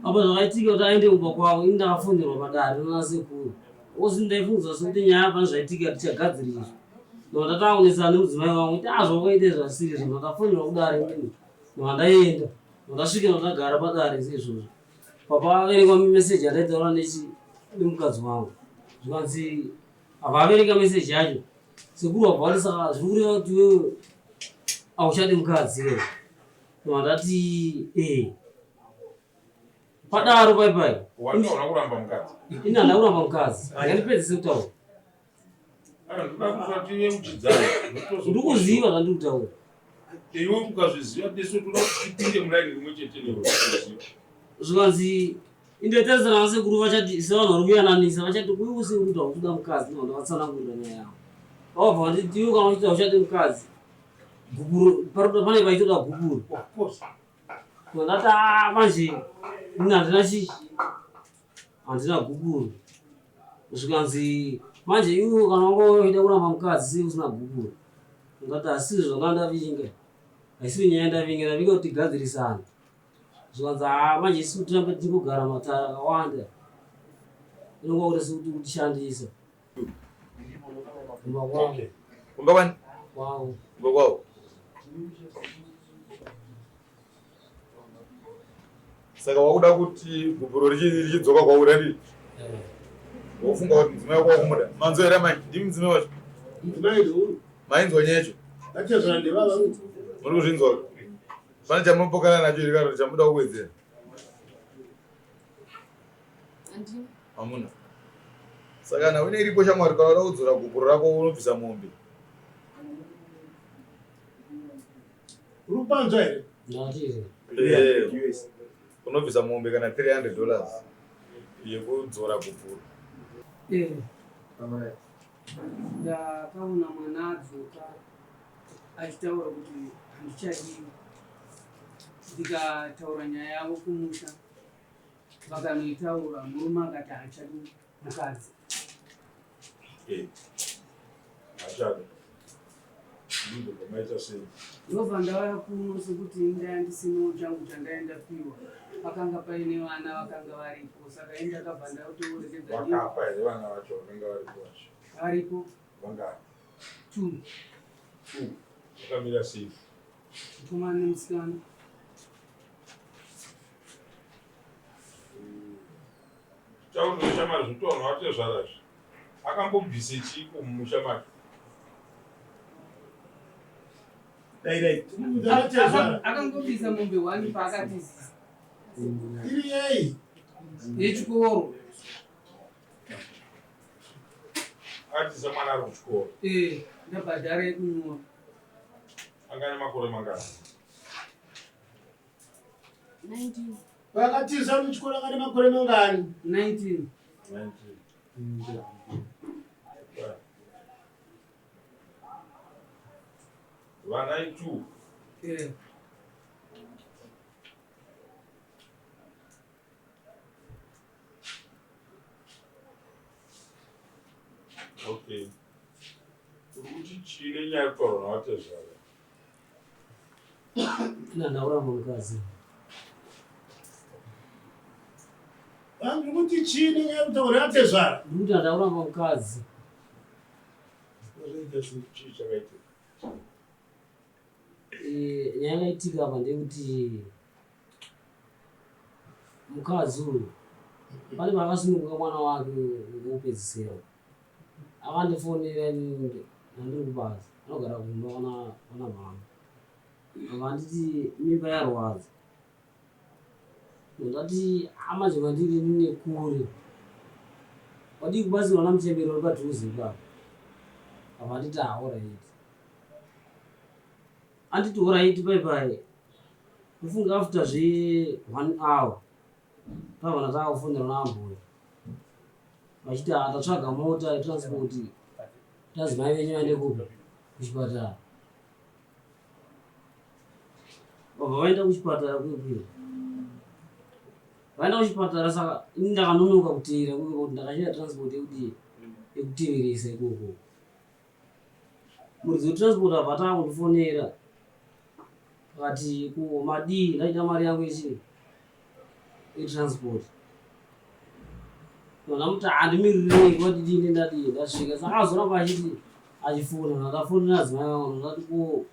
Apa zvakaitika kuti aende kumba kwavo, ini ndakafonderwa padare nana sekuru. Ozi ndaifungidzwa sekuti nyaya pane zvaitika tichagadziriswa. Ndobva ndatanga kunetsana nemudzimai wangu kuti ah zvawakaita izvi hazvisiri izvo. Ndakafonerwa kudare inini. Ndobva ndaenda. Ndobva ndasvika ndobva ndagara padare seizvozvo. Papa averengwa meseji yandaitaura nechi nemukadzi wangu. Zvikanzi abva averenga meseji yacho. Sekuru vabva vati saka zviri kureva kuti iwewe hauchadi mukadzi iwewe. Ndobva ndati eh. Padaro pai pai. Watoona kuramba mukadzi. Ini handina kuramba mukadzi. Ngandipedzise kutaura. Ndikuziva zvandiri kutaura. Iwe ukazviziva tisu toda kuti tipinde mulaini rimwe chete newe. Zvikanzi indotarisana nasekuru vachati sevanhu vari kuyananisa vachati kuyi usiri kuti haukuda mukadzi ndobva ndavatsanangurira nyaya yavo. Vabva vanditi iwe kana uchiti hauchadi mukadzi gupuro pane paitoda gupuro. Of course. Ndati ah manje ini handina chii handina gupuro. Zvikanzi manje iwe kana wanga uchida kuramba mukadzi sei usina gupuro? Ndikati asizvo zvanga ndavinga. Haisiri nyaya yandavinga ndavinga kuti tigadzirisane. Zvikanzi haa manje isu tirambe tichingogara matare akawanda. Inonga kuti sekuti kutishandisa. Kumba kwavo. Okay. Kumba kwani? Kwavo. Kumba kwavo. Saka wakuda kuti gupuro richidzoka kwauri radi? Eh. Wofunga kuti mudzimai wako wakumuda. Manzwa here mai? Ndimi mudzimai wacho? Mudzimai ndouri. Mainzwa nyaya yacho? Vatezvara ndevava. Muri kuzvinzwa? Pane chamunopokana nacho here kana chamuda kuwedzera? Handina. Hamuna. Saka kana une iripo shamwari kana uda kudzora gupuro rako unobvisa mombe. Uri kupanzwa here? Ndati Eh, unobvisa mombe kana $300 yekudzora gupuro. Eh. Ndakaona mwana adzoka achitaura kuti handichadiwi, ndikataura nyaya yavo kumusha vakanoitaura, murume akati haachadi mukadzi. Eh, hachada. Ndobva maita sei? Ndobva ndauya kuno sekuti ndaya ndisinawo changu chandaenda piwa, pakanga paine vana vakanga varipo, saka ini ndakabva ndatorekedza. Vakafa here vana vacho vakanga varipo vacho? Varipo. Vangani? Two. Two. Vakamira sei? Mukomana nemusikana. Taura shamwari zvinotaurwa vatezvara izvi. Akambobvise chiiko mumusha make? Akangobvisa mombe one paakatizisa. Iri yei? Yechikoro. Akatiza mwana ari kuchikoro. Eh, ndabhadhara yekunyora. Anga ane makore mangani? 19. Vakatiza muchikoro akane makore mangani? 19. 19. Vana itu. Eh. Okay. Uri kuti chii nenyaya yekutaurwa navatezvara? Ndauramba mukadzi. Ndiri kuti chii nenyaya yekutaurwa navatezvara? Ndiri kuti ndauramba mukadzi. Chii chakaitika? Eh, nyaya yakaitika apa ndeyekuti mukadzi uyu pane paakasununguka mwana wake wekupedzisira akandifonera inini ndandiri kubasa anogara kumba kwana kwana mama akanditi mimba yarwadza ndati amanje kwandiri nine kure wadii kubatsirwa namuchembere uri padhuze ipapo akanditi aoraiti anditi horaiti pai pai kufunga after zve one hour pabva ndatanga kufonera naambuya vachiti ah, tatsvaga mota yetransport tazi mai venyu vaende kupi kuchipatara vabva vaenda kuchipatara kuye vaenda kuchipatara saka ini ndakanonoka kuteera kuye kuti ndakashaya transport yekudii yekuteveresa ikoko muridzi wetransport abva atanga kundifonera akati ko madii ndaida mari yangu yechi etransport. Ndamuti handimirirei wadidini ndadii ndasvika. Saka azoramba achiti achifona ndakafonera adzimai vangu ndakati ko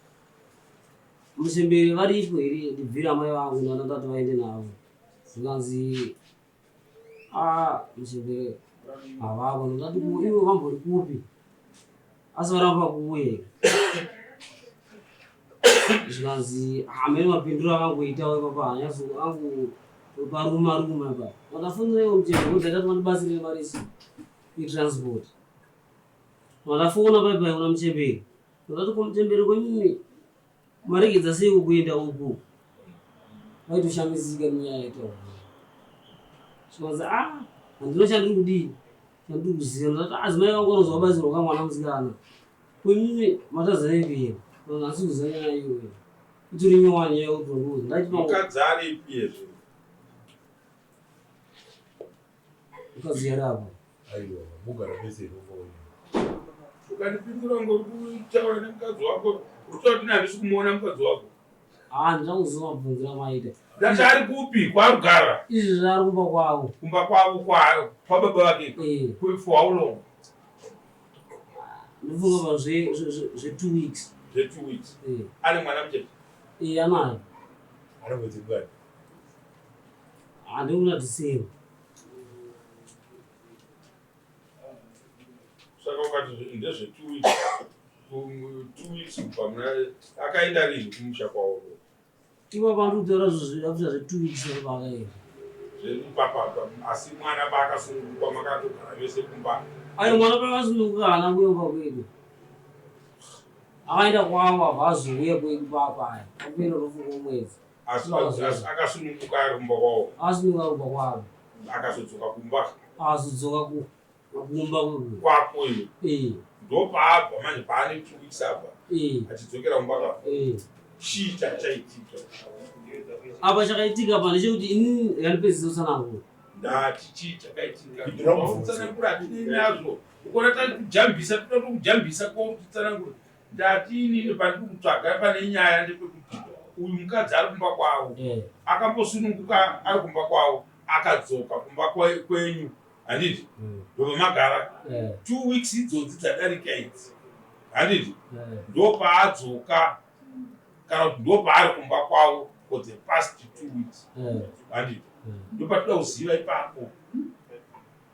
muchembere varipo here ndibvire amai vangu ndana ndati vaende navo. Zvikanzi ah muchembere havavo ndakati ko ivo vambori kupi asi varamba kuuya here zvikanzi hamene mapinduro akangoitawo ipapa hanyaso angu paruma ruma pa vakafonera ivo muchembere kuti ndaitati vandibatsire mari isi itransport vakafona paipai kuna muchembere ndakati ko muchembere kwemimi maregedza seiko kuenda uku vaitoshamisika nenyaya yaitaura zvikanzi a ah, handina chandiri kudii chandiri kuziva ndati adzimai vangu vanozwa batsirwa kamwana musikana Kwemimi matazaipi here? Vanhu hasi kuziva nyaya iyoyo. Itori nyowani nyaya yekutongoza. Ndaiti pangu Mukadzi aripi yezvo? mukadzi yari apo. Aiwa, mugara mese here uko? Ukandipindura ngori kutaura nemukadzi wako, uri kutaura kuti handisi kumuona mukadzi wako. Ah, ndinoda kuziva mabvunziro amaita. Ndati ari kupi kwaari kugara? Izvi zvaari kumba kwavo. Kumba kwavo kwa kwababa vake. Eh. For how long? Ndofunga pa zve zve zve 2 weeks. Zve 2 weeks. Eh. Ane mwana mucheche? Eh, anayo. Ana mwedzi mingani? Ah, ndikuona December. Saka ukati ndezve 2 weeks. 2 weeks kubva muna akaenda rini kumusha kwavo? Ivo vanhu kutaura zvakuita zve 2 weeks vakaenda. Zvepapapa asi mwana paakasunungukwa makatogara vese kumba. Ayo mwana paakasununguka haana kuuya kumba kwedu. Akaenda kwavo abva azouya kwedu papaya. Apera rufu kwomwedzi. Asi akasununguka ari kumba kwavo. Akasununguka kumba kwavo. Akazodzoka kumba. Akazodzoka ku kumba kwedu. Kwako iwe. Eh. Ndopaabva manje paane 2 weeks abva. Eh. Achidzokera kumba kwavo. Eh. Chii chachaitika? Apa chakaitika apa ndechekuti inini yandipedzisa kutsanangura. Ndati chii chakaitika? Tsanangura hatinei nazvo. Ukona takujambisa toda kujambisa ko tsanangura. Ndati inini pandiri kutsvaga pane nyaya ndepekuti uyu mukadzi ari kumba kwavo Eh. akambosununguka ari kumba kwavo akadzoka kumba kwenyu handiti ndobva magara Eh. 2 weeks idzodzi dzadarika idzi handiti Eh. ndopaadzoka kana kuti ndopaari kumba kwavo for the past 2 weeks Eh. handiti Eh. ndopatinoda kuziva ipapo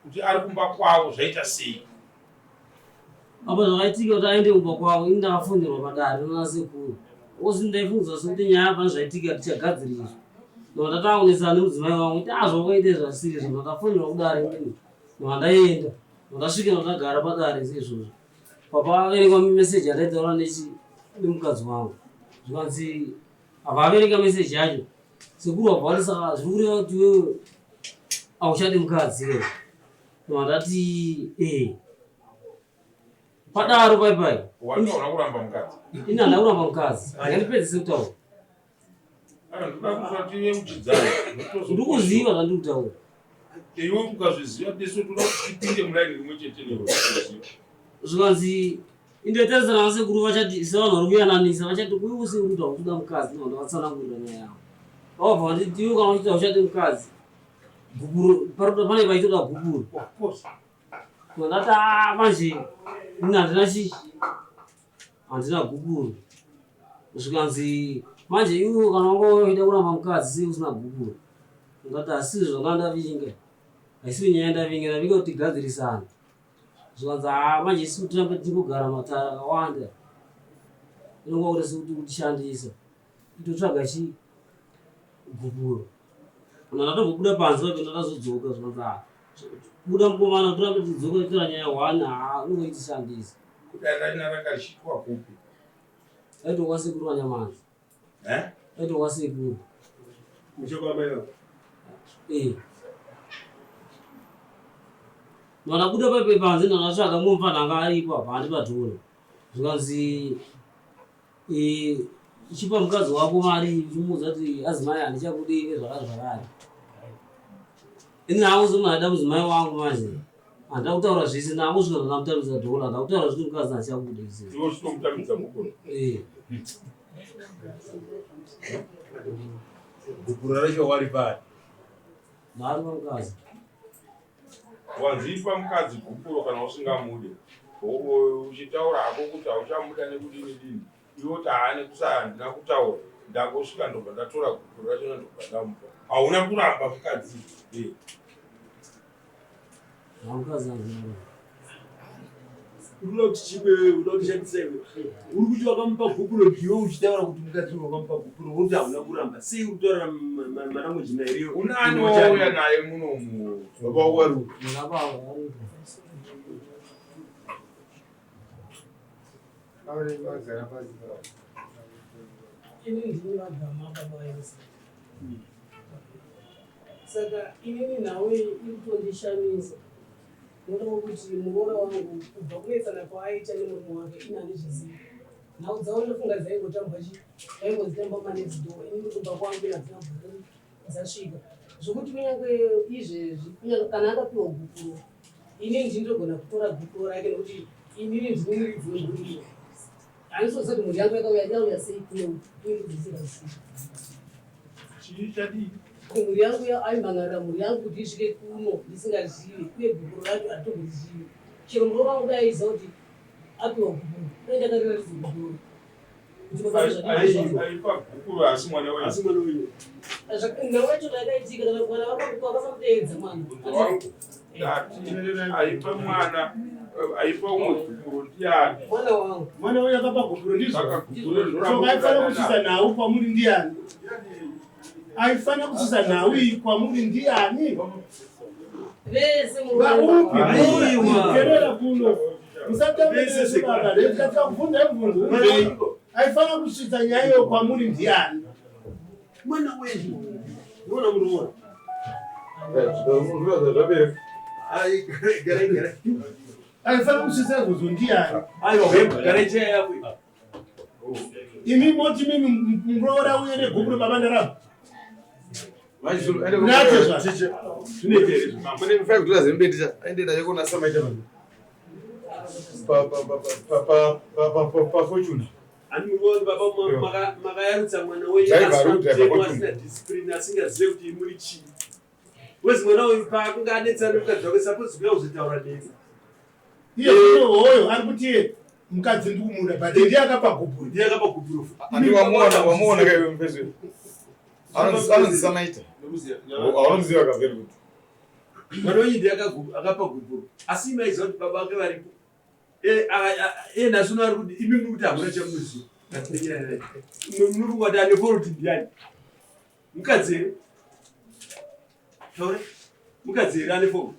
kuti ari kumba kwavo zvaita sei. Apa zvakaitika kuti aende kumba kwavo ini ndakafonderwa padare nana sekuru ozi ndaifungidzwa sekuti nyaya pane zvaitika tichagadziriswa ndobva ndatanga kunetsana nemudzimai wangu kuti ah zvawakaita zvasiri izvo ndakafonerwa kudare inini ndobva ndaenda ndobva ndasvika ndobva ndagara padare seizvozvo papa averengwa meseji yandaitaura nechi nemukadzi wangu zvikanzi abva averenga meseji yacho sekuru vabva vati saka zviri kureva kuti iwewe auchadi mukadzi iwewe ndobva ndati ee padaro pai pai Watoona kuramba mukadzi. ini handina kuramba mukadzi ndandipedzise kutaura Ah, ndoda kuti tiyeuchidzane. ndikuziva zvandiri kutaura Iwe ukazviziva tisu toda kuti tipinde mulaini rimwe chete newe. Zvikanzi indotarisana nasekuru vachati sevanhu vari kuyananisa vachati kuyi usiku kuti haukuda mukadzi ndobva ndavatsanangurira nyaya yavo. Vabva vanditi iwe kana uchiti hauchadi mukadzi gupuro paroda pane paitoda gupuro. Of course. Ndobva ndati "Ah, manje ini handina chii handina gupuro. Zvikanzi manje iwe kana wanga uchida kuramba mukadzi sei usina gupuro. Ndikati asizvo zvanga ndavinga. Haisiri nyaya yandavinga ndavinga kuti tigadzirisane. Zvikanzi haa manje isu tirambe tichingogara matare akawanda inonga kuti sekuti kutishandisa itotsvaga chii gupuro. Kana ndatombobuda panze pacho ndakazodzoka zvikanzi haa buda mukomana tirambe tichidzoka tichitora nyaya one haa unonga itishandisa. Kudai raina ranga richiitwa kupi? Aitwa kwasekuru vaNyamanzi. Eh? Aitwa kwasekuru. Musha kwamai vako. Eh. Ndakabuda paipe panze ndakatsvaga mumwe mufana anga aripo apa handipatora. Zvikanzi eh, uchipa mukadzi wako mari uchimuudza kuti azimai handichakudei nezvakati zvakati. Ini hangu semunhu mudzimai wangu manje handina kutaura zvese ndangosvika ndamutambidza dhola ndakutaura zvekuti mukadzi handichakude Iwe uchitomutambidza mukuru. Eh. Gupuro racho wari pari. Ndaari pamukadzi. Wanzi ipa mukadzi gupuro kana usingamude. Uchitaura hako kuti hauchamuda nekudini dini. Iwe kuti haa nekusa handina kutaura. Ndangosvika ndobva ndatora gupuro rachona ndobva ndamupa. Hauna kuramba mukadzi. Eh. Mukadzi handina. Unoda kuti chikwe wewe, unoda kutishandisa iwe. Uri kuti wakamupa gupuro ndiwe uchitaura kuti mukadzi uyu wakamupa gupuro wokuti hauna kuramba. Sei uri kutaura malanguage mairiyo? Unani wauya naye munomu? Baba wako ari kupi? Baba wako aripo. Ini ndini vagama baba vaElisa. Saka inini nhau iyi iri kutondishamisa nokuda kwekuti muroora wangu kubva kunetsana kwaaita nemurume wake ini handizvizivi. Nhau dzavo ndofunga dzaingotambwa chi vaingodzitamba manext door inini kumba kwangu ini hadzina kubva dzasvika zvokuti kunyange izvezvi kunyange kana akapiwa gupuro inini ndini ndogona kutora gupuro rake nekuti inini ndini muridzi wemhuri iyo. Handizoziva kuti mhuri yangu yakauya yauya sei kuno ini ndisingazivi. Chii chadii? Mhuri yangu aimhan'arira mhuri yangu kuti isvike kuno ndisingazivi uye gupuro racho handitomborizivi. Chero muroora wangu dai aiziva kuti apiwa gupuro dai ndakariratidza gupuro. Kuti baba zvadii. Aipa gupuro asi mwana wenyu. Asi mwana wenyu. Nhau yacho yakaitika kana mwana vako vakasamudeedza mwana. Wangu ndati aipa mwana aipa umwe gupuro ndiani? Mwana wangu. Mwana wenyu akapa gupuro ndizvo. Saka gupuro Saka aifanira kusvitsa nhau kwamuri ndiani? Aifanira kusvitsa nhau iyi kwamuri ndiani? Vese muroora. Vaupi? Aiwa. Terera kuno. Musatambe Vese nesu baba. Ndikataka kubvunza mubvunzo. Aifanira kusvitsa nyaya iyo kwamuri ndiani? Mwana wenyu. Unoona muroora. Zvapera. Ai, garai garai. Aifanira kusvitsa izvozvo ndiani? Aiwa, garai chaya yako. Imi moti mimi muroora uye negupuro baba ndaramba. Nacho zva. Zvinoita here izvo? Mune 5 dollars embeti aende nayo kuna Samaita vanhu. Pa pa pa pa pa pa pa pa Fortune. Ani muroora baba makayarutsa mwana wenyu Driver, asina driver, mutemo, Fortune. asina discipline, asingazive kuti muri chii. Wezi mwana uyu paakanga anetsana nemukadzi wake suppose kuya kuzotaura neni. Iye zvino hoyo ari kuti iye mukadzi ndikumuda but ndiye akapa gupuro. Ndiye akapa gupuro. Ani wamuona wamuona kai mfezi. Anonzi anonzi Samaita. Aunomuziva ka very good. Mwana wenyu ndiye akapa gupuro. Asi maiziva kuti baba vake varipo. Eh, nhasi uno ari kuti imi muri kuti hamuna chamunoziva. Muri kungoti ane fault ndiani? Mukadzi here? Taure. Mukadzi here ane fault?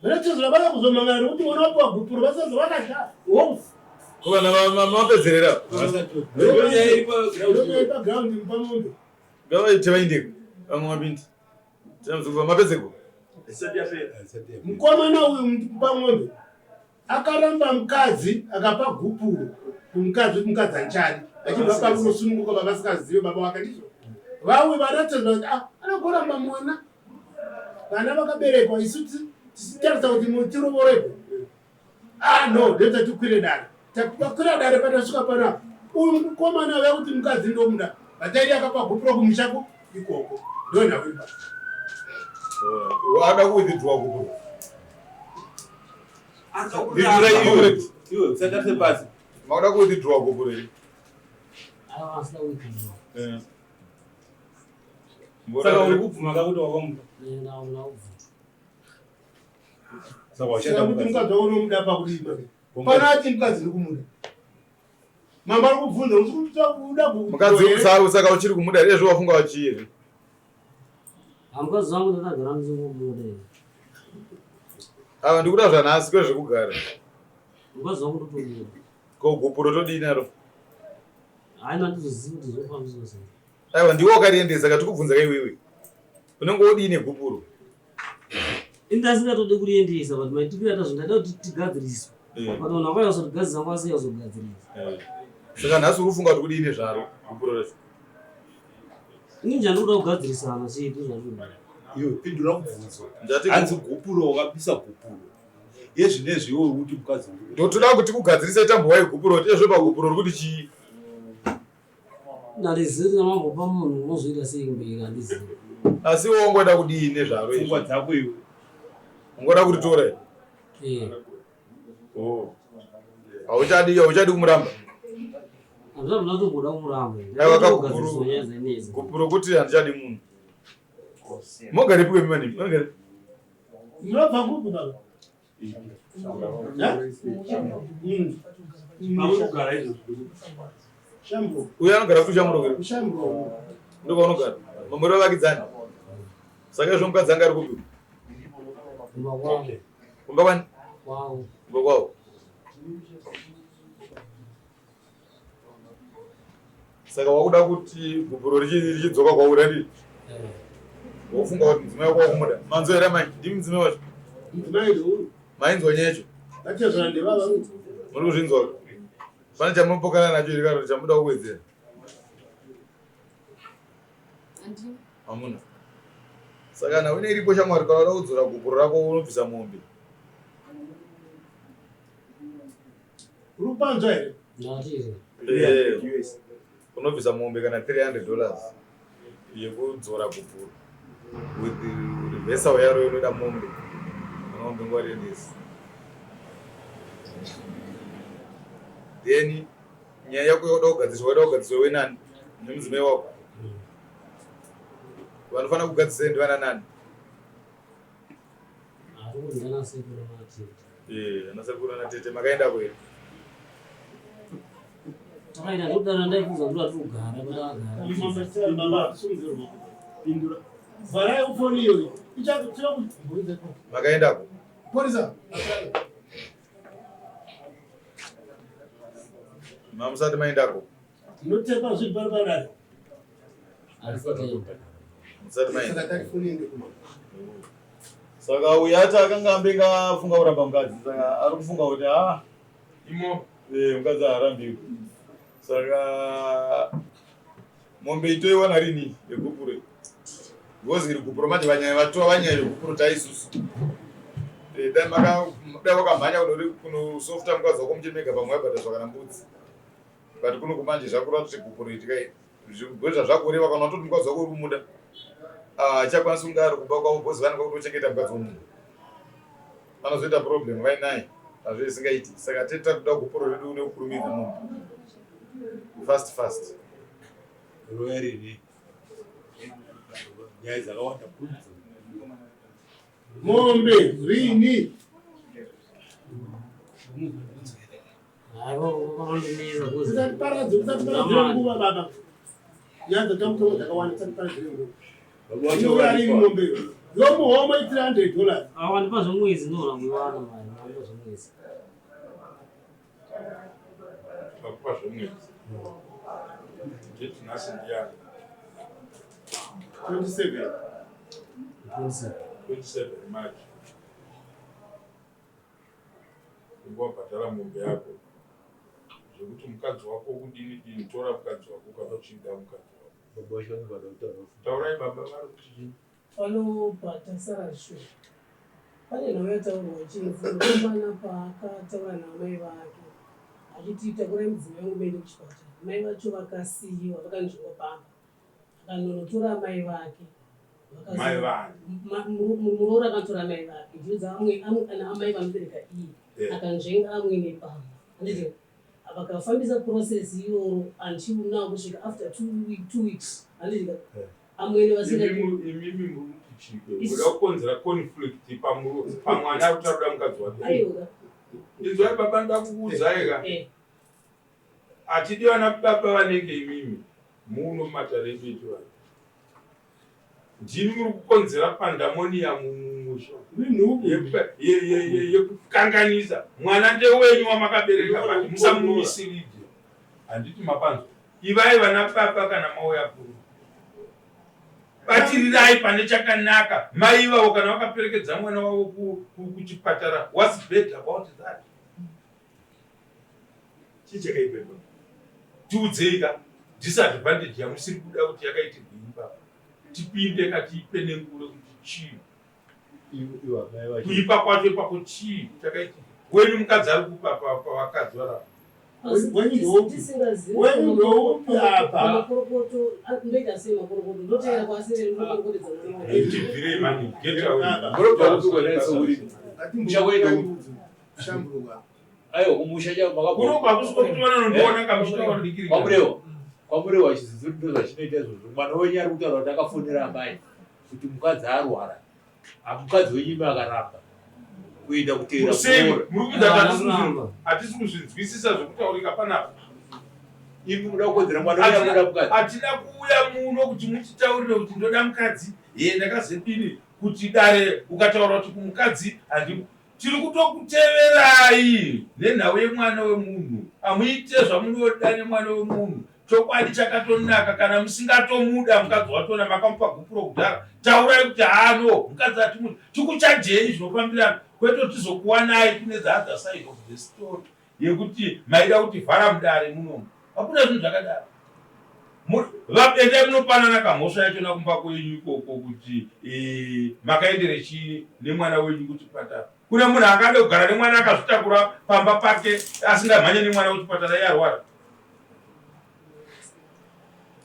Zvinochizwa vaya kuzomangana nekuti mwana wapiwa gupuro vasazo vakasha. Hofu. Ko vana mapedzerera. Ndonyaya iri paground. Ndonyaya paground mupamombe. Ngavaite vaende. Vamwe vapinde. Tinamzukuru mapedzeko. Isati yapera. Mukomana uyu mupamombe akaramba mukadzi akapa gupuro kumukadzi kuti mukadzi anchadi. Vachibva pakunosununguka baba vasingazive baba wake ndizvo. Vamwe varatidza kuti ah anogoramba mwana. Vana vakaberekwa isu tichitarisa kuti tirovorepo. Ah no, ndeta tikwire dare. Takwira dare patasvika panapa. Uyu mukomana uya kuti mukadzi ndomuda. Vatairi akapa gupuro kumushako ikoko. Ndonhau ipa. Ada kuwithdraw gupuro. Akakuramba. Iwe usatase pasi. Makuda kuwithdraw gupuro here? Aiwa asina kuwithdraw. Eh. Saka uri kubvuma ka kuti wakamupa? Ndaona kubvuma. Saka wachada Saka kuti mukadzi. mukadzi wako unomuda pakudii manje? Pano ati mukadzi ndiri kumuda. Mambo ari kubvunza kuti uda Mukadzi saka uchiri kumuda here izvo wafunga wachii here? Mukadzi wangu ndakagara ndichingomuda. Ava ndikuda zvanhasi kwete zvekugara. Mukadzi wangu ndotomuda. Ko gupuro todii naro? Hayi handizozivi kuti zvofambiswa sei. Aiwa ndiwe wakariendesa katikubvunza kaiwewe. Unenge wodii negupuro? Ini ndasingatode kuriendesa but maitikira tazvo ndaida kuti tigadziriswe. But vanhu vakauya kuzotigadzirisa vanga vasina kuzogadzirisa. Saka nhasi uri kufunga kuti kudii nezvaro gupuro racho? Ini chandikuda kugadzirisana chete zvandinoda. Iwe pindura mubvunzo. Ndati Hanzi gupuro wakabisa gupuro. Yezvinezvi iwe uri kuti mukadzi uri. ndotoda kuti kugadzirise tambo wai gupuro kuti ezvo pagupuro uri kuti chii? Handizivi kuti mambopa munhu unozoita sei kumberi handizivi. Asi iwe wangoda kudii nezvaro izvi? Pfungwa dzako iwe. Ungoda kuritora here? Eh. Oh. Hauchadi hauchadi kumuramba. Handina kutomboda kumuramba. Aiwa Ndakugadzirisa nyaya dzainetsa. Gupuro kuti handichadi munhu. Mogarepi kwemi mani? Mogare. Munobva kupi baba? Paunogara izvozvo. Shambo. Uyo anogara kuShamuro kere? Kushambo. Ndokwaunogara. Mamuri vavakidzani. Saka izvo mukadzi anga ari kupi? Kumba kwangu. Kumba kwani? Kwangu. Kumba kwavo. Saka wakuda kuti gupuro richidzoka kwauri handiti? Eh. Wofunga kuti mudzimai wako wakumuda. Manzwa here amai? Ndimi mudzimai wacho? Mudzimai ndouyu. Mainzwa nyaya yacho? Vatezvara ndevava. Muri kuzvinzwa? Pane chamunopokana nacho here kana kuti chamunoda kuwedzera? Handina. Hamuna. Saka kana une iripo shamwari kana uda kudzora gupuro rako unobvisa mombe. Uri kupanzwa here? Ndati. Eh, unobvisa mombe kana 300 dollars yekudzora gupuro with the reversal yaro inoda mombe mombe nguva riendesi then nyaya yako yoda kugadziriswa yoda kugadziriswa iwe nani nemudzimai wako vanofanira kugadzisa ndivana nani Ari kundana sekuru natete. Eh, ana sekuru natete makaendako here Takaenda ndokudana ndaifunga kuti tiri kugara patakagara. Baba, sunzirwa. Pindura. Vharai foni iyoyo. Ichakutsira kuti makaendako Polisa. mamusati maendako Ndinotepa zvinhu pari padare. musati maenda Saka tati foni iende kuma. Saka uyu ati akanga ambenge afunga kuramba mukadzi saka ari kufunga kuti ha Imo eh, mukadzi haarambiwi. Saka mombe itoiwana rini yegupuro iyi? Because iri gupuro manje vanyaya vatora vanyaya yegupuro taisusu. Eh, dai maka dai wakamhanya kunori kunosofta mukadzi wako muchiri mega pamwe waibhadhariswa kana mbudzi. But kuno kumanje zvakureva kuti gupuro iri kai zvigwezva zvakureva kana watoti mukadzi wako uri kumuda. Ah, achakwanisi kunge ari kumba kwavo because vanenge vakutochengeta mukadzi wemunhu. Vanozoita problem vainaye hazvo isingaiti. Saka tete takuda gupuro redu nekukurumidza munhu. Fast fast. Roya riri. Nyaya dzakawanda kurudza. Mombe rini. Hayi, kuze. Usatiparadze, usatiparadzire nguva baba. Nyaya dzatamutonga dzakawanda usatiparadzire nguva. Baba wacho Inouya rini varipo. mombe iyoyo? Yomuhomwe i300 dollars. Awandipa zvomwedzi ndinoona kuiwana mari. Awandipa zvomwedzi. vakupa zvomwedzi. Date nhasi ndiyani? 27. 27. 27 March. Ungowabhadhara mombe yako. Zvekuti mukadzi wako kudini dini tora mukadzi wako kana uchida mukadzi wako. Baba wacho vanobva kutaura. Taurai baba vari kuti chii? Panobva tasara shure. Pane nhau yataurwa ichinzi mukomana paakataura naamai vake achiti takurai mudzimai wangu muende kuchipatara. Mai vacho vakasiyiwa vakanzvingwa pamba. Akanonotora amai vake. Mai vani? Muroora akatora amai vake. Ndinodza amwe ana amai vanobereka iye. Eh. Akanzvenga amwene pamba. Handiti vakafambisa process iyoyo until now kusvika after 2 weeks. Handiti amwene vasina Imimi muri kuti chii? Kuda kukonzera conflict pamwana ari kutaura mukadzi wake. Aiwa. Inzwai baba ndoda kukuudzai ka. Eh. Hatidi vana baba vanenge imimi muno mumatare edu echivanhu. Ndimi muri kukonzera pandemonium mumusha. Yekukanganisa mwana ndewenyu wamakabereka but musamumisiride. Handiti mapanzwa. Ivai vana baba kana mauya kuno. Batirirai pane chakanaka. Mai ivavo kana vakaperekedza mwana wavo kuchipatara, what's bad about that? Chii chakaipa ipapo? Tiudzei ka disadvantage yamusiri kuda kuti yakaitirwei ipapa. Tipinde ka tiipenengure kuti chii. Kuipa kwacho ipapo chii chakaitika? Wenyu mukadzi ari kupa pavakadzi varapa. Wenyu ndoupi apa? Makorokoto ndoita sei makorokoto ndoteera kwasiri ndokorokotedza mwana wangu. Tibvirei mani, get away. Munobva kupi kona isouri? Muchakuenda kupi? Shamburuka. Aiwa kumusha chako makabva. Kuno kwakusi kwekuti vanonondiona kamuchitaura Kwamurewa. Kwamurewa chizizuru ndozvachinoita izvozvo. Mwana wenyu ari kutaura kuti akafonera amai kuti mukadzi arwara. Mukadzi wenyu imi akaramba kuenda kuteera Sei kuroora. muri kuita hatisi kuzvinzwisisa zvekutaurika panapa. Imi muda kukodzera mwana wenyu akuda mukadzi. Hatina kuuya muno kuti mutitaurire kuti ndoda mukadzi ye ndakazodini kuti dare ukataura kuti kumukadzi handi tiri kutokuteverai nenhau yemwana wemunhu hamuite zvamunoda nemwana wemunhu chokwadi chakatonaka kana musingatomuda mukadzi watona makamupa gupuro kudhara taurai kuti hano mukadzi atimuda tikuchajei zvinofambirana kwete tizokuwanai kune the other side of the story yekuti maida kuti vhara mudare munomu hakuna zvinhu zvakadaro endai munopanana kamhosva yachona kumba kwenyu ikoko kuti makaendere chii nemwana wenyu kuchipatara kune munhu angade kugara nemwana akazvitakura pamba pake asingamhanye nemwana kuchipatara iye arwara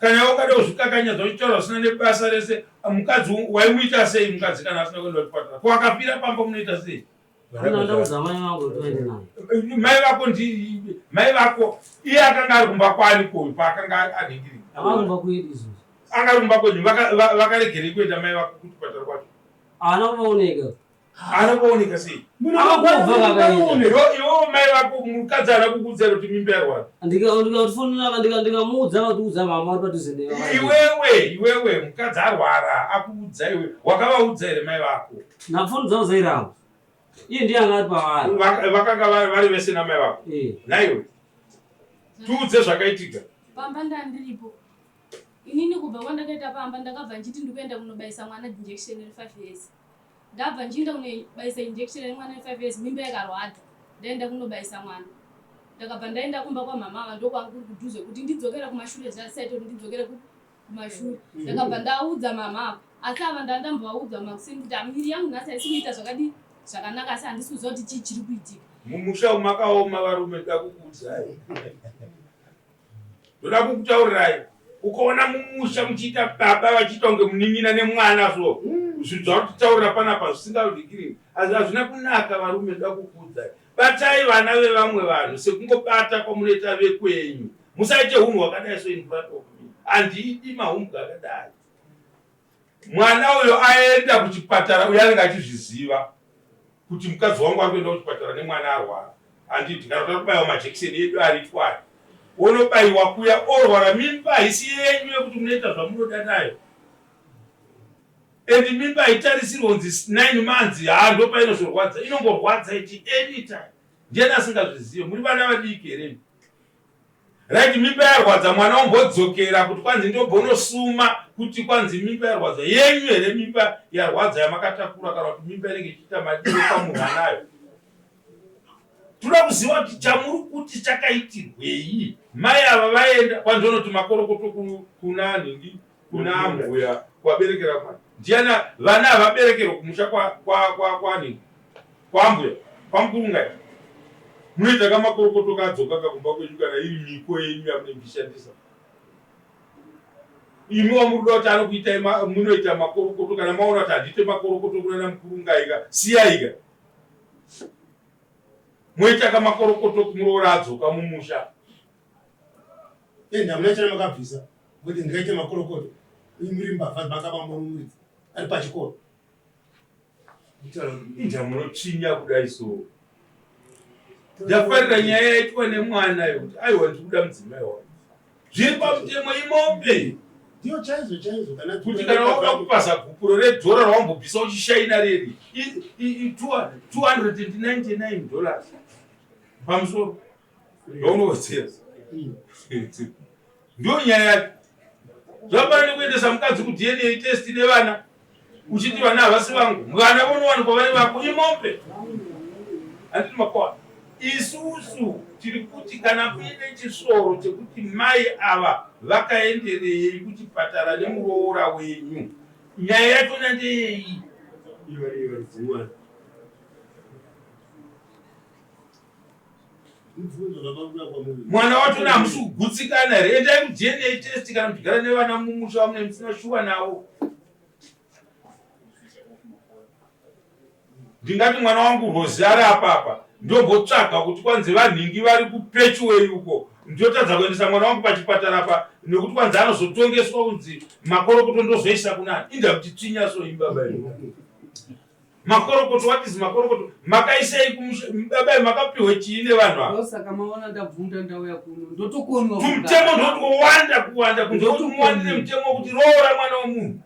kana wakada kuzvikakanyadza uchitaura zvisina nebasa rese mukadzi waimuita sei mukadzi kana asina kuenda kuchipatara ko akafira pamba munoita sei Ndaudza mai vangu kuti vaende naye. Mai vako ndi mai vako iye akanga ari kumba kwani koyu paakanga anhingiri Ava kumba kwedu izvozvo. Anga ari kumba kwenyu vakaregerei kuenda mai vako kuchipatara kwacho? Haana kuvaoneka. Haana kuvaoneka sei? Akakubva kakaenda. Iwo mai vako mukadzi haana kukuudza here kuti mimba yarwara? Ndikatifonera ndikamuudza akatiudza mama vari padhuze newe. Iwewe iwewe mukadzi arwara akuudza iwe wakavaudza here mai vako? Nafoni dzavo dzairamba. Iye ndiye anga ari pavari. Vakanga vari vese namai vako? Eh. Nhaiwe tiudze zvakaitika. Pamba ndandiripo inini kubva kwandakaita pamba ndakabva ndichiti ndikuenda kunobayisa mwana injection re 5 years. Ndabva ndichienda kunobayisa injection remwana re 5 years mimba yakarwadza. Ndaenda kunobayisa mwana. Ndakabva ndaenda kumba kwamama ava ndokwangu kuri kudhuze kuti ndidzokere kumashure zvasaita kuti ndidzokere kumashure. Ndakabva ndaudza mama ava. Asi ava ndandambovaudza makuseni kuti miri yangu nhasi haisi kuita zvakadii zvakanaka asi handisi kuziva kuti chii chiri kuitika. Mumusha umu makaoma varume ndoda kukuudzai. Ndoda kukutaurirai. Ukaona mumusha muchiita baba vachiita kunge munin'ina nemwana so zvinhu zvauri kutaurira panapa zvisingavhikiri hazvina kunaka varume ndoda kukuudzai. Batai vana vevamwe vanhu sekungobata kwamunoita vekwenyu. Musaite hunhu hwakadai so in front of me. Handidi mahumbwe akadai. Mwana uyo aenda kuchipatara uyo anenge achizviziva kuti mukadzi wangu ari kuenda kuchipatara nemwana arwara. Handiti kana kuti kubaiwa majekiseni edu aripo aya. Onobaiwa kuya orwara mimba haisi yenyu yekuti munoita zvamunoda nayo. And mimba haitarisirwe kunzi 9 months haa ndopainozorwadza. Inongorwadza ichi anytime. Ndiani asingazvizive? Muri vana vadiki here? Right, mimba yarwadza mwana ombodzokera kuti kwanzi ndombonosuma kuti kwanzi mimba yarwadza yenyu here mimba yarwadza yamakatakura kana kuti mimba inenge ichiita madiro pamunhu anayo. Toda kuziva kuti chamuri kuti chakaitirwei. Mai ava vaenda kwanzi makorokoto kuna nhingi kuna ambuya kwaberekera mwana. Ndiana vana havaberekerwe kumusha kwa kwambuya kwamukurungai. Munoita kamakorokoto kadzoka kakumba kwenyu kana iri miko yenyu yamunenge muchishandisa. Imi wamuri kuda kuti anokuitai munoita makorokoto kana maona kuti handiite makorokoto kunana mukurungai ka siyai ka. Moita kamakorokoto kumuroora adzoka mumusha. Ende hamuna chana makabvisa kuti ndingaite makorokoto uyu muri mbavha makaba muridzi ari pachikoro. Inja munotsvinya kudai so. Ndafarira nyaya yaitwa nemwana yekuti aiwa ndiri kuda mudzimai wangu. Zviri pamutemo imombe. Ndiyo chaizvo chaizvo kana kuti kana wakuda kupasa gupuro redhora rawambobvisa uchishaina reri $299 pamusoro yaunowedzera. Ndiyo nyaya yacho. Zvapana nekuendesa mukadzi kuDNA test nevana uchiti vana havasi vangu, vana vonowanikwa vari vako imombe. Handiti makoa. Isusu tiri kuti kana kuine chisoro chekuti mai ava vakaenderei kuchipatara nemuroora wenyu, nyaya yachona ndeyei? Mwana wacho nahamusi kugutsikana here? Endai kuDNA test kana muchigara nevana mumusha vamune musina shuwa navo. Ndingati mwana wangu Rozi ari apapa ndombotsvaga kuti kwanzi vanhingi vari kupechuwei uko ndotadza kuendesa mwana wangu pachipatara apa nekuti kwanzi anozotongeswa kunzi makorokoto ndozoisa kunani inda kuti tsvinya so imbaba iyo makorokoto what is makorokoto makaisei kumusha baba makapiwe chii nevanhu ava Ndosaka maona ndabvunda ndauya kuno ndotokonwa tumutemo ndotowanda kuwanda kunze kuti muwandire mutemo wekuti roora mwana wemunhu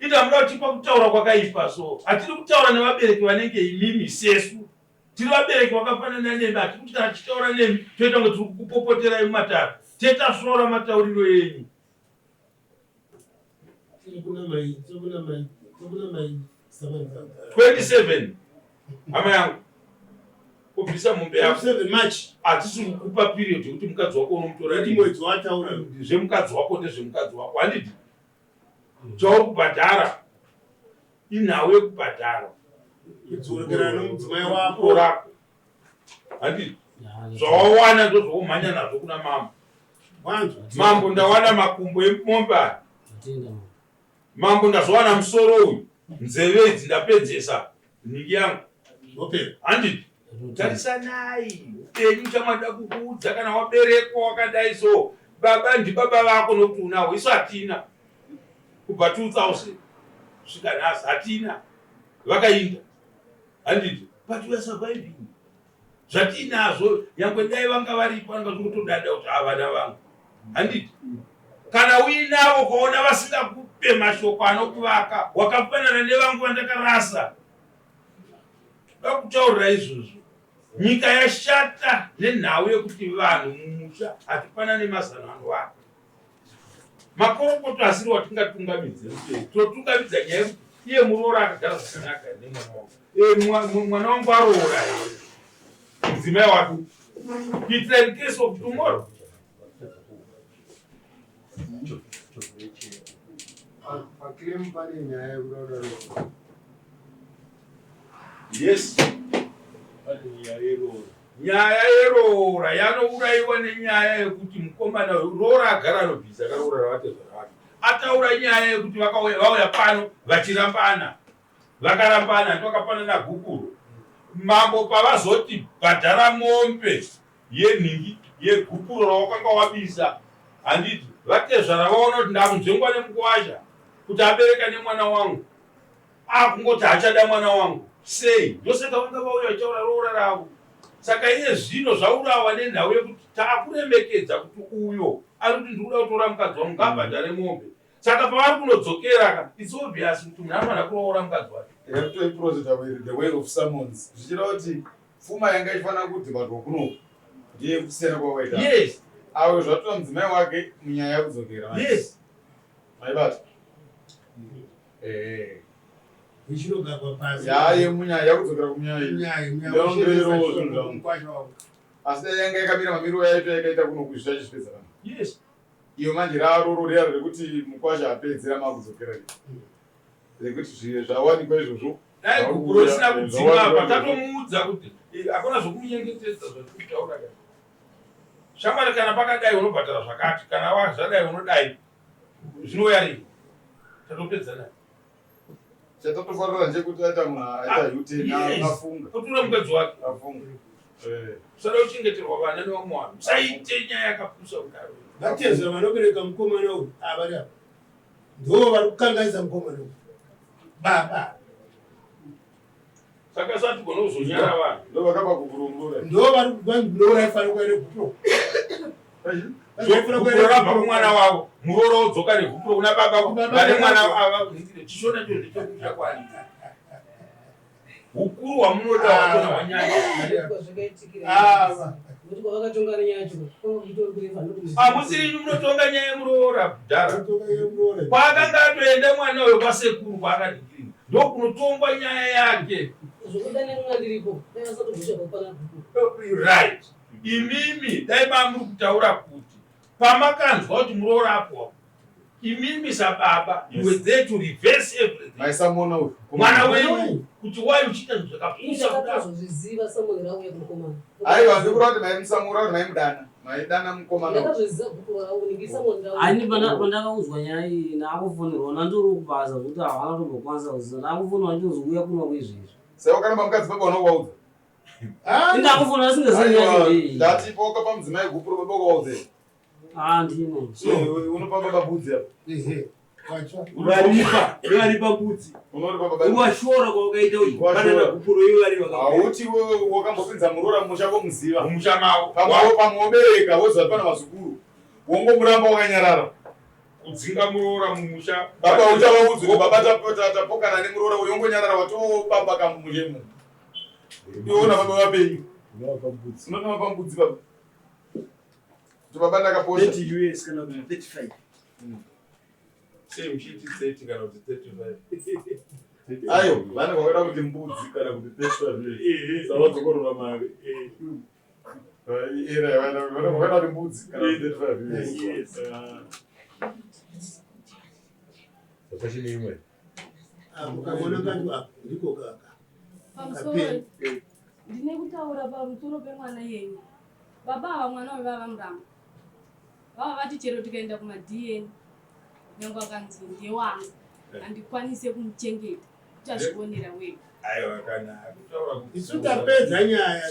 ita muda kutipa kutaura kwakaipa so hatiri kutaura nevabereki vanenge imimi sesu tiri vabereki vakafanana nemi hatiri kuti kana tichitaura nemi toita kunge tiri kukupopoterai mumatare tetasvora matauriro enyu 27 hama yangu kubvisa mombe yako hatisi kukupa period yekuti mukadzi wako unomutora zvemukadzi wako ndezvemukadzi wako handiti chauri kubhadhara inhau yekubhadhara kudzorokera nomudzimai wako rako handiti zvawawana ndozvaumhanya nazvo kuna mambo mambo ndawana makumbo emombe aya mambo ndazowana musoro uyu nzeve idzi ndapedzesa nhingi yangu handiti tarisanai upenyu chamwada kukuudza kana waberekwa wakadai so baba ndibaba vako nokuti unawo isu hatina kubva 2000 kusvika nhasi hatina vakainda handiti but we are surviving zvatiinazvo nyangwe dai vanga varipo vanga zvokutodada kuti havana vangu handiti kana uinavo ukaona vasingakupe mashoko anokuvaka wakafanana nevangu vandakarasa vakutaurira izvozvo nyika yashata nenhau yekuti vanhu mumusha hatifanane mazano anovaka Makorokoto asiri watingatungamidze totungamidza nyaya yekuti iye muroora akagara zvakanaka nemwana wangu eh, mwana wangu aroora here mudzimai wake kuitira in case of tomorrow Paclaim pane nyaya yekuda kudaro. Yes. Pane nyaya yeroora. Nyaya yeroora yanouraiwa nenyaya yekuti mukomana roora agara anobvisa akaroora ravatezvara vake. Ataura nyaya yekuti vakauya vauya pano vachirambana. Vakarambana hanti vakapanana gupuro. Mambo pavazoti bhadhara mombe yenhingi yegupuro rawakanga wabisa handiti vatezvara vaona kuti ndakunzvengwa nemukuwasha kuti abereka nemwana wangu akungoti hachada mwana wangu sei ndosaka vanga vauya vachaura roora ravo saka iye zvino zvaurawa nenhau yekuti taakuremekedza kuti uyo ari kuti ndikuda kutora mukadzi wangu ngaabhadhare mombe saka pavari kunodzokera ka its obvious kuti munhu anofanira kuroora mukadzi wake the way of summons zvichireva kuti pfuma yanga ichifanira kudhibadwa kunoku ndiye kusiyana kwavaita yes ayo zvatora mudzimai wake munyaya yekudzokera yes maibata Eh. Ichinogarwa pasi. Ya yemunyaya yakudzokera kumunyaya. Munyaya munyaya. Asi dai yanga yakamira mamiriro yaito yakaita kuno kuzvita chizvipedza vanhu. Yes. Iyo manje raroro riya rekuti mukwasha apedzera makudzokera. Rekuti zvawanikwa izvozvo. Dai gupuro risina kudzima apa tatomuudza kuti eh, hakuna zvokumunyengetedza zvatikutaura ka. Shamwari kana pakadai unobhadhara zvakati kana zvadai unodai. Zvinouya rini? Tatopedza naye. Chatatofarira ndechekuti aita munhu aita ah, U-turn afunga. Otora mukadzi wake. Afunga. Eh. Usada kuchengeterwa vana nevamwe vanhu. Usaite nyaya yakapusa kudaro. Vatezva vanobereka mukomana uyu avari apa. Ndivo vari kukanganisa mukomana uyu. Baba. Saka satigona kuzonyara vanhu. Ndo vakapa gupuro Ndo vari ndo raifanira kuya negupuro. Gupuro rabva kumwana wavo. Muroora wodzoka negupuro kuna baba vane mwana ava chishona cho ndechekucha kwani. Hukuru hwamunoda hwakona hwanyanya. Hamusiri imi munotonga nyaya yemuroora kudhara. Kwaakanga atoenda mwana uyo kwasekuru kwaakadikirina. Ndokunotongwa nyaya yake. Right. Imimi dai mamuri kutaura kuti pamakanzwa kuti muroora apuwa Imimi sababa, you were there to reverse everything. Maisamona uyu. Mwana wenyu kuti why uchiita zvinhu zvakapusa kudaro. Ndakatozozviziva samoni rauya kumukomana. Aiwa ndikura kuti maimusamura kuti maimudana. Maidana mukomana. uyu. Ndakazviziva gupuro rauya ngisamoni rauya. Ani pandakaudzwa nyaya iyi ndaakufonerwa nandori kubasa zvekuti havana kutombokwanisa kuziva ndaakufonerwa ndinozouya kuno kuizvezvi. Saka wakaramba mukadzi baba unovaudza. Ndakufonera asingazivi nyaya Aiwa iyi. ndati poka pamudzimai gupuro baba ukawaudza. Handina. Unopa baba budzi apa. Ehe. Watsva. Varipa, ndovaripa mbudzi. Unoripa baba. Uwashora kwawakaita uyu. Washora. Panana gupuro iwe vari vakakuita. Hauti iwewe wakambopinza muroora mumusha vomuziva. Mumusha mavo. Pamwe pamwe wobereka woziva pana vazukuru. Wongomuramba wakanyarara. Kudzinga muroora mumusha. Baba uchavaudza kuti baba tapokana nemuroora uyu wongonyarara watobaba kamumushe mu. Iwe una baba vapenyu. Unovapa mbudzi. Unonovapa mbudzi baba. Kuti baba ndakaposha. 30 US kana kuti 35. Sei muchiti 30 kana kuti 35? Ayo, vane vakada kuti mbudzi kana kuti 35 years. Saka vadzokorora mari. Era vane vakada kuti mbudzi kana kuti 35 years. Yes. Pachine imwe. Apo kamwana kacho apo ndiko kaka. Pamusoro Kapeni. ndine kutaura pamusoro pemwana yenyu. Baba ava mwana uyu vava muramba. Vava vati chero tikaenda kuma-DNA nyange akanzi ndewangu handikwanise kumuchengeta uchazvionera wega. Aiwa kana kutaura kuti Isu tapedza nyaya.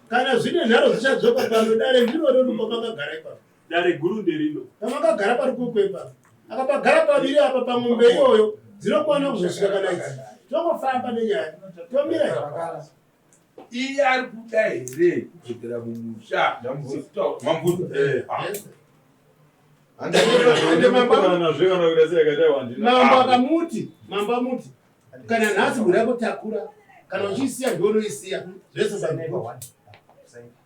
Kana zvine nharo zvichadzoka pano dare ndiroro rupo pakagara ipapo. Dare guru nderino. Pamakagara pari kuko ipapo. Akapagara paviri apa pamombe iyoyo dzinokwana kuzosvika kana idzi. Tongofamba nenyaya. Tomira. Iye ari kuda here kudzokera mumusha? Mambuzi. Eh. Ah. Ende mambo- Handina kana kuita sei akati aiwa handina. Mambo akamuti, mambo amuti. Kana nhasi mhuri yako takura, kana uchiisiya ndiwe unoisiya. Zvese zvamuti.